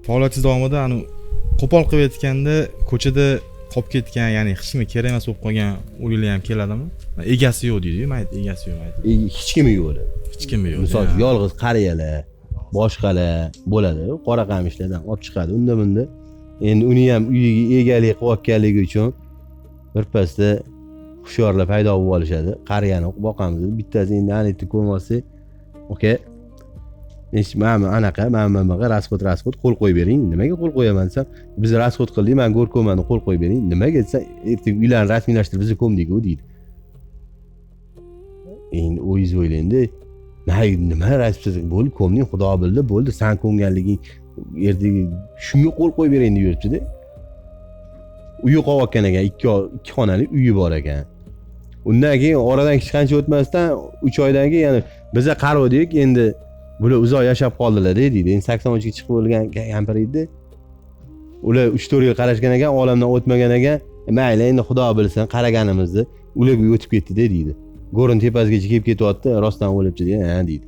Faoliyatingiz davomida anu qo'pol qilib aytganda ko'chada qolib ketgan, ya'ni hech kimga kerak emas bo'lib qolgan o'liklar ham keladimi? Egasi yo'q deydiyu, mayit egasi yo'q mayit. Hech kimi yo'q bo'ladi. Hech kimi yo'q. Misol uchun yolg'iz qariyalar, boshqalar bo'ladi, qora qamishlardan olib chiqadi unda bunda. Endi uni ham uyiga egalik qilayotganligi uchun birpasda hushyorlar paydo bo'lib olishadi. Qariyani boqamiz, bittasi endi ana yerda ko'rmasak, aka, mana anaqa, mana bunaqa rasxod qo'l qo'yib bering. Nimaga qo'l qo'yaman desam, biz rasxod qildik, man go'r ko'mani qo'l qo'yib bering. Nimaga desa, ertaga uylarni rasmiylashtirib bizni ko'mdik-ku deydi. Endi o'zingiz o'ylangda, nima rasmsiz bo'ldi, ko'mding, xudo bildi, bo'ldi, san ko'mganliging ertaga shunga qo'l qo'yib bering deb yuribdi-da. Uyi qolayotgan ekan, ikki xonali uyi bor ekan. Undan keyin oradan hech qancha o'tmasdan 3 oydan keyin yana biza qarovdik, endi bular uzoq yashab qoldilar deydi. Endi 83 ga chiqib o'lgan kampir edi. Ular 3-4 yil qarashgan ekan, olamdan o'tmagan ekan. Mayli, endi xudo bilsin, qaraganimizni ularga o'tib ketdi deydi. Go'rin tepasigacha kelib ketyapti, rostdan o'libdi degan, ha deydi.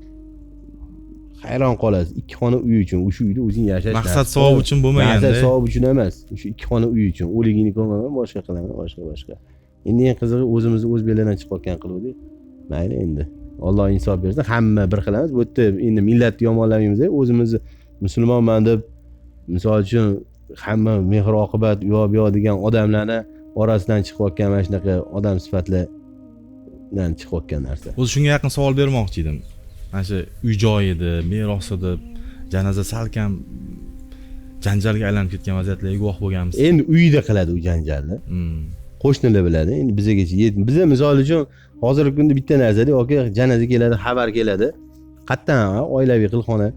Hayron qolasiz, 2 xona uy uchun, o'sha uyda o'zing yashash. Maqsad savob uchun bo'lmaganda. Maqsad savob uchun emas, o'sha 2 xona uy uchun. O'ligini ko'maman, boshqa qilaman, boshqa. Endi eng qizig'i o'zimizni o'zbeklardan chiqayotgan qiluvdik. Mayli endi. Alloh insof bersin, hamma bir xil emas. Bu yerda endi millatni yomonlamaymiz, o'zimizni musulmonman deb misol uchun hamma mehr oqibat u yoq bu yoq degan odamlarni orasidan chiqayotgan mana shunaqa odam sifatlardan chiqayotgan narsa. O'zi shunga yaqin savol bermoqchi edim. Mana shu uy joyi deb, merosi deb, janoza salkam janjalga aylanib ketgan vaziyatlarga guvoh bo'lganmiz. Endi uyda qiladi u janjalni. Qo'shnilar biladi. Endi bizagacha biza misol uchun hozirgi kunda bitta narsada yoki janoza keladi, xabar keladi. Qayerdan oilaviy qilxona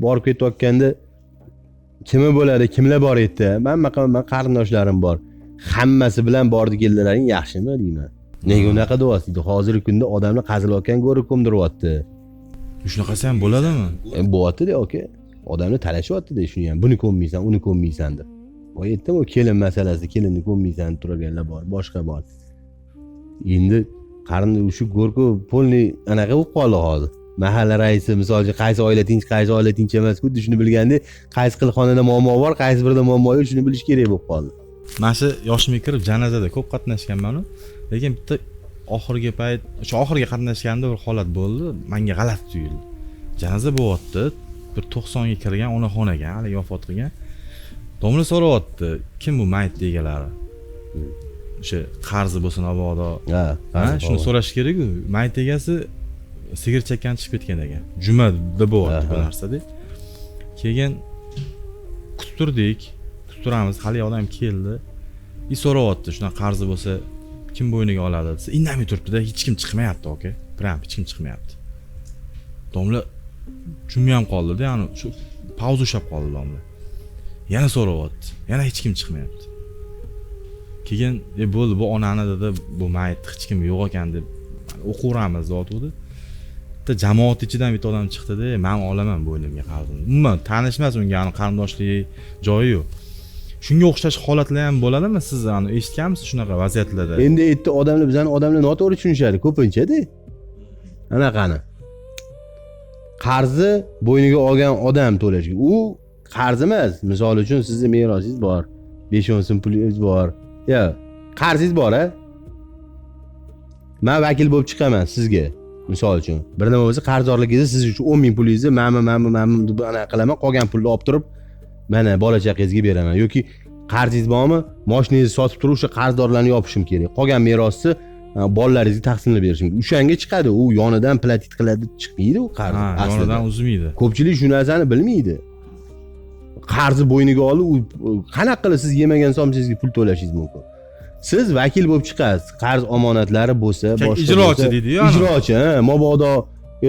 borib ketayotganda kimi bo'ladi, kimlar bor edi? Men qarindoshlarim bor. Hammasi bilan bordi keldilaring yaxshimi deyman. Nega unaqa deyapsiz deydi. Hozirgi kunda odamlar qazilayotgan go'ri ko'mdiryapti. Shunaqasi ham bo'ladimi? Bo'lyapti-da aka. Odamlar talashyapti-da shuni ham. Buni ko'mmaysan, uni ko'mmaysan deb. Boya aytdim, u kelin masalasida kelinni ko'mmaysan deb turganlar bor, boshqa bor. Endi qarinda shu go'rku polni anaqa bo'lib qoldi hozir. Mahalla raisi misol uchun qaysi oila tinch, qaysi oila tinch emas, xuddi shuni bilganda qaysi qilxonada muammo bor, qaysi birida muammo yo'q, shuni bilish kerak bo'lib qoldi. Mana shu yoshimga kirib janozada ko'p qatnashganman-u, lekin bitta oxirgi payt, o'sha oxirgi qatnashganda bir holat bo'ldi, menga g'alati tuyuldi. Janoza bo'lyapti, bir 90 ga kirgan onaxon ekan, hali vafot qilgan. Domla so'rayapti, kim bu mayit egalari? O'sha qarzi bo'lsin mabodo. Ha, shuni so'rash kerak-ku. Mayit egasi sigir chakkan chiqib ketgan ekan. Jumada bo'lyapti bu narsada. Keyin kutib turdik, kutib turamiz, hali odam keldi. I so'rayapti, shunaqa qarzi bo'lsa kim bo'yniga oladi desa, indamay turibdi-da, hech kim chiqmayapti aka. Prям hech kim chiqmayapti. Domla jumma ham qoldi-da, ya'ni shu pauza ushlab qoldi domla. Yana so'rayapti, yana hech kim chiqmayapti. Keyin bo'ldi, bu onani dedi, bu mayit hech kim yo'q ekan deb o'qiveramiz deyotgandi. Bitta jamoat ichidan bitta odam chiqdi-da, men olaman bo'ynimga qarzimni. Umuman tanishmas unga, ani qarindoshlik joyi yo'q. Shunga o'xshash holatlar ham bo'ladimi? Siz ani eshitganmisiz shunaqa vaziyatlarda? Endi aytdi odamlar, bizani odamlar noto'g'ri tushunishadi ko'pincha-da. Anaqani. Qarzi bo'yniga olgan odam to'lash. U qarz emas. Misol uchun sizni merosingiz bor, 5-10 so'm pulingiz bor. Yo, qarzingiz bor, a? Men vakil bo'lib chiqaman sizga. Misol uchun, bir nima bo'lsa qarzdorligingizni siz uchun 10 ming pulingizni mana deb ana qilaman, qolgan pulni olib turib mana bola chaqangizga beraman yoki qarzingiz bormi, mashinangizni sotib turib o'sha qarzdorlarni yopishim kerak. Qolgan merosni bolalaringizga taqsimlab berishim kerak. O'shanga chiqadi, u yonidan platit qiladi, chiqmaydi u qarz. Yonidan uzmaydi. Ko'pchilik shu narsani bilmaydi. Qarzni bo'yniga olib, u qanaqa qilib siz yemagan somsangizga pul to'lashingiz mumkin? Siz vakil bo'lib chiqasiz, qarz omonatlari bo'lsa, boshqa ijrochi deydi-yu. Ijrochi, mabodo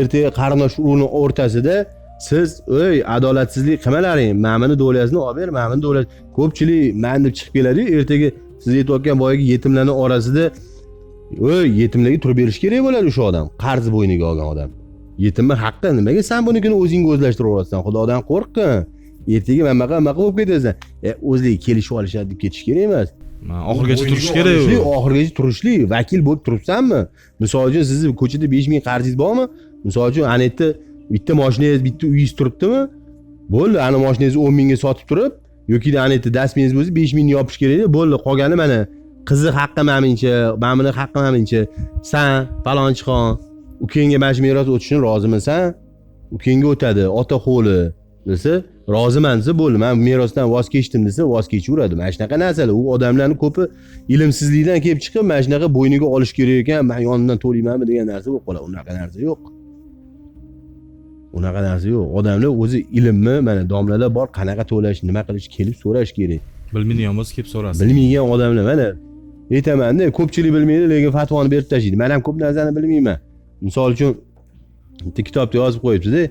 ertaga qarindosh urug'ning o'rtasida siz ey adolatsizlik qilmalaring, mana buni do'lasini olib ber, mana buni do'las. Ko'pchilik man deb chiqib keladi-yu, ertaga siz aytayotgan boyagi yetimlarning orasida ey yetimlarga turib berish kerak bo'ladi o'sha odam, qarz bo'yniga olgan odam. Yetimning haqqi nimaga sen bunikini o'zingga o'zlashtiraversan? Xudodan qo'rqin. Ertaga mana bunaqa bo'lib ketasan. O'zligi kelishib olishadi deb ketish kerak emas. Oxirgacha turish kerak u. Oxirgacha turishli, vakil bo'lib turibsanmi? Misol uchun sizni ko'chada 5000 qarzingiz bormi? Misol uchun ana yerda bitta mashinangiz, bitta uyingiz turibdimi? Bo'ldi, ana mashinangizni 10 mingga sotib turib, yoki ana yerda dasmingiz bo'lsa 5 mingni yopish kerak, bo'ldi, qolgani mana qizni haqqi mamincha, mamini haqqi mamincha. San falonchixon ukangga mana shu meros o'tishini rozimisan? Ukangga o'tadi, ota qo'li desa, roziman desa bo'ldi, men merosdan voz kechdim desa voz kechaveradi. Mana shunaqa narsalar. U odamlarning ko'pi ilmsizlikdan kelib chiqib, mana shunaqa bo'yniga olish kerak ekan, men yonimdan to'laymanmi degan narsa bo'lib qoladi. Unaqa narsa yo'q. Unaqa narsa yo'q. Odamlar o'zi ilmni, mana domlalar bor, qanaqa to'lash, nima qilish kelib so'rash kerak. Bilmaydigan bo'lsa kelib so'rasin. Bilmagan odamlar mana aytaman-da, ko'pchilik bilmaydi, lekin fatvoni berib tashlaydi. Men ham ko'p narsani bilmayman. Misol uchun bitta kitobda yozib qo'yibsiz-da,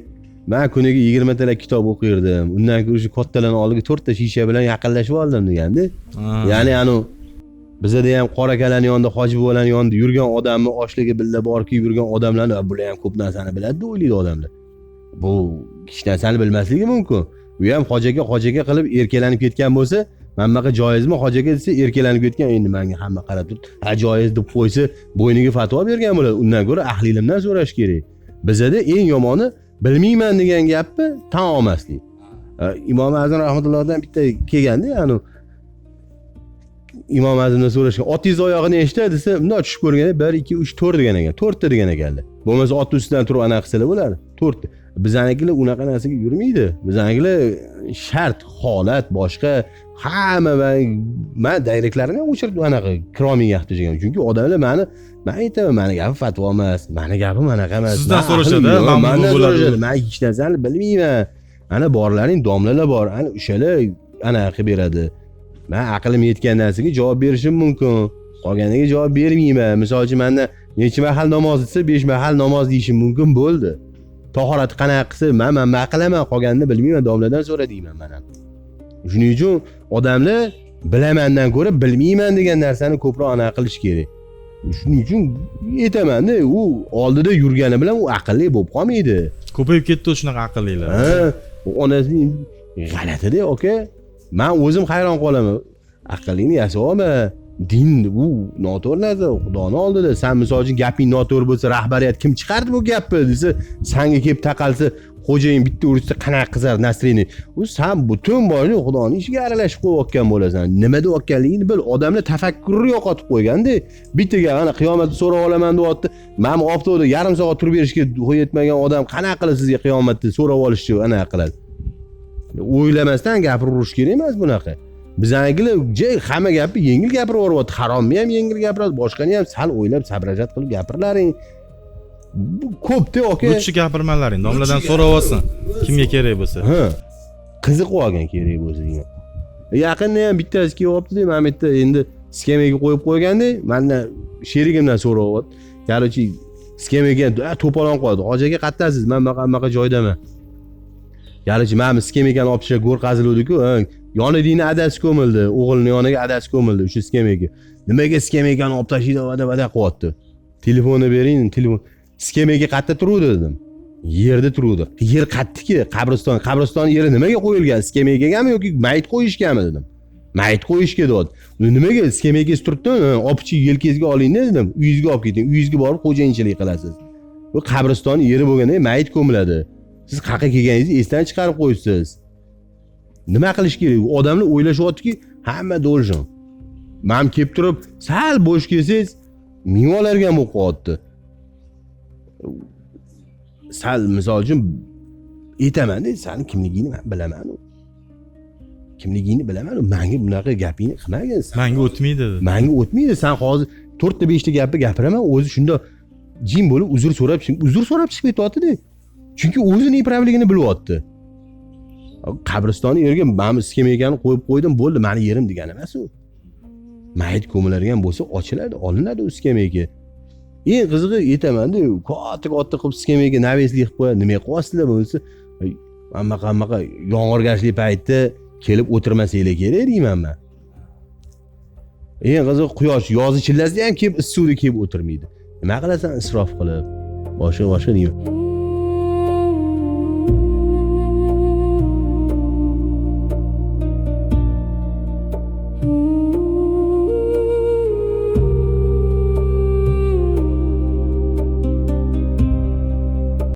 men kuniga 20 talab kitob o'qirdim. Undan ko'ra shu kattalarning oldiga 4 ta shisha bilan yaqinlashib oldim deganda. Ya'ni anu bizada ham qora akalarning yonida, hoji bobolarning yonida yurgan odamni oshligi billa borki yurgan odamlarni bular ham ko'p narsani biladi deb o'ylaydi odamlar. Bu hech narsani bilmasligi mumkin. U ham hoji aka, hoji aka qilib erkalanib ketgan bo'lsa, mana bunaqa joizmi hoji aka desa erkalanib ketgan, endi menga hamma qarab turib, ha joiz deb qo'ysa, bo'yniga fatvo bergan bo'ladi. Undan ko'ra ahli ilmdan so'rash kerak. Bizada eng yomoni bilmayman degan gapni tan olmaslik. Imom Azam rahmatullohdan bitta kelganda, ya'ni Imom Azamdan so'rashgan, otingiz oyog'i nechta desa, bunday tushib ko'rganda 1 2 3 4 degan ekan. 4 ta degan ekanlar. Bo'lmasa ot ustidan turib anaqa qilsalar bo'ladi. 4 ta. Bizanikilar unaqa narsaga yurmaydi. Bizanikilar shart, holat, boshqa hamma men direktlarini ham o'chirib anaqa kirolmaygan qilib tashlagan. Chunki odamlar meni, men aytaman, meni gapim fatvo emas, meni gapim anaqa emas. Sizdan so'rashadi, mandan so'rashadi. Men hech narsani bilmayman. Ana borlaring domlalar bor, ana o'shalar anaqa qilib beradi. Men aqlim yetgan narsaga javob berishim mumkin. Qolganiga javob bermayman. Misol uchun mendan necha mahal namoz desa, 5 mahal namoz deyishim mumkin bo'ldi. Tahorat qanaqa qilsa, men nima qilaman, qolganini bilmayman, domladan so'ra deyman men ham. Shuning uchun odamlar bilamandan ko'ra bilmayman degan narsani ko'proq anaqa qilish kerak. Shuning uchun aytaman-da, u oldida yurgani bilan u aqlli bo'lib qolmaydi. Ko'payib ketdi shunaqa aqllilar. Ha, onasining g'alatida aka. Men o'zim hayron qolaman. Aqlingni yasab olma. Din bu noto'g'ri narsa, Xudoni oldida. Sen misol uchun gaping noto'g'ri bo'lsa, rahbariyat kim chiqardi bu gapni desa, sanga kelib taqalsa, xo'jayin bitta ursa qanaqa qizar nasrini. U sen butun boylik Xudoning ishiga aralashib qo'yayotgan bo'lasan. Nima deyotganligingni bil. Odamlar tafakkurni yo'qotib qo'yganda, bittaga ana qiyomatda so'rab olaman deyapti. Mana bu oftobda yarim soat turib berishga yetmagan odam qanaqa qilib sizga qiyomatda so'rab olishni anaqa qiladi. O'ylamasdan gapiraverish kerak emas bunaqa. Bizanikilar hamma gapni yengil gapirib yuboryapti. Haromni ham yengil gapiradi, boshqani ham sal o'ylab sabrajat qilib gapirlaring. Bu ko'p-da aka. Lutfi gapirmalaring, domladan so'rab olsin. Kimga kerak bo'lsa. Ha. Qiziq olgan kerak bo'lsa degan. Yaqinda ham bittasi kelyapti-da, mana bu yerda endi skameyka qo'yib qo'yganda, mendan sherigimdan so'rayapti. Короче, skameyka to'polon qo'yadi. Hoji aka qayerdasiz? Men bunaqa joydaman. Короче, mana bu skameykani olib tashlab go'r qaziluvdi-ku, yonidagi adasi ko'mildi, o'g'ilning yoniga adasi ko'mildi o'sha skameyka. Nimaga skameykani olib tashlaydi, vada vada qilyapti. Telefonni bering, telefon. Skameyka qayerda turuvdi dedim. Yerda turuvdi. Yer qayerdiki? Qabriston, qabriston yeri nimaga qo'yilgan? Skameykagami yoki mayit qo'yishgami dedim. Mayit qo'yishga deyapti. Nimaga skameykangiz turibdi? Olib chiqib yelkangizga oling dedim. Uyingizga olib keting. Uyingizga borib xo'jayinchilik qilasiz. Bu qabriston yeri bo'lganda mayit ko'miladi. Siz qayerga kelganingizni esdan chiqarib qo'yibsiz. Nima qilish kerak? Odamlar o'ylashyaptiki, hamma должен. Men kelib turib, sal bo'sh kelsangiz, ming olargan bo'lib qolyapti. Sal misol uchun aytaman-da, sani kimligingni men bilaman. Kimligingni bilaman. Menga bunaqa gapingni qilmagin. Menga o'tmaydi. Menga o'tmaydi. Sen hozir 4 ta 5 ta gapni gapiraman, o'zi shunda jim bo'lib uzr so'rab, uzr so'rab chiqib ketyapti-da. Chunki o'zining pravligini bilyapti. Qabristonni yerga mana bu skameykani qo'yib qo'ydim, bo'ldi, meni yerim degani emas u. Mayit ko'miladigan bo'lsa, ochiladi, olinadi u skameyka. Eng qizig'i aytaman-da, katta-katta qilib skameyka naveslik qilib qo'yadi. Nima qilyapsizlar bo'lsa, hamma yomg'irgashlik paytda kelib o'tirmasanglar kerak deyman men. Eng qizig'i quyosh yozi chillasida ham kelib issiqda kelib o'tirmaydi. Nima qilasan isrof qilib? Boshqa boshqa deyman.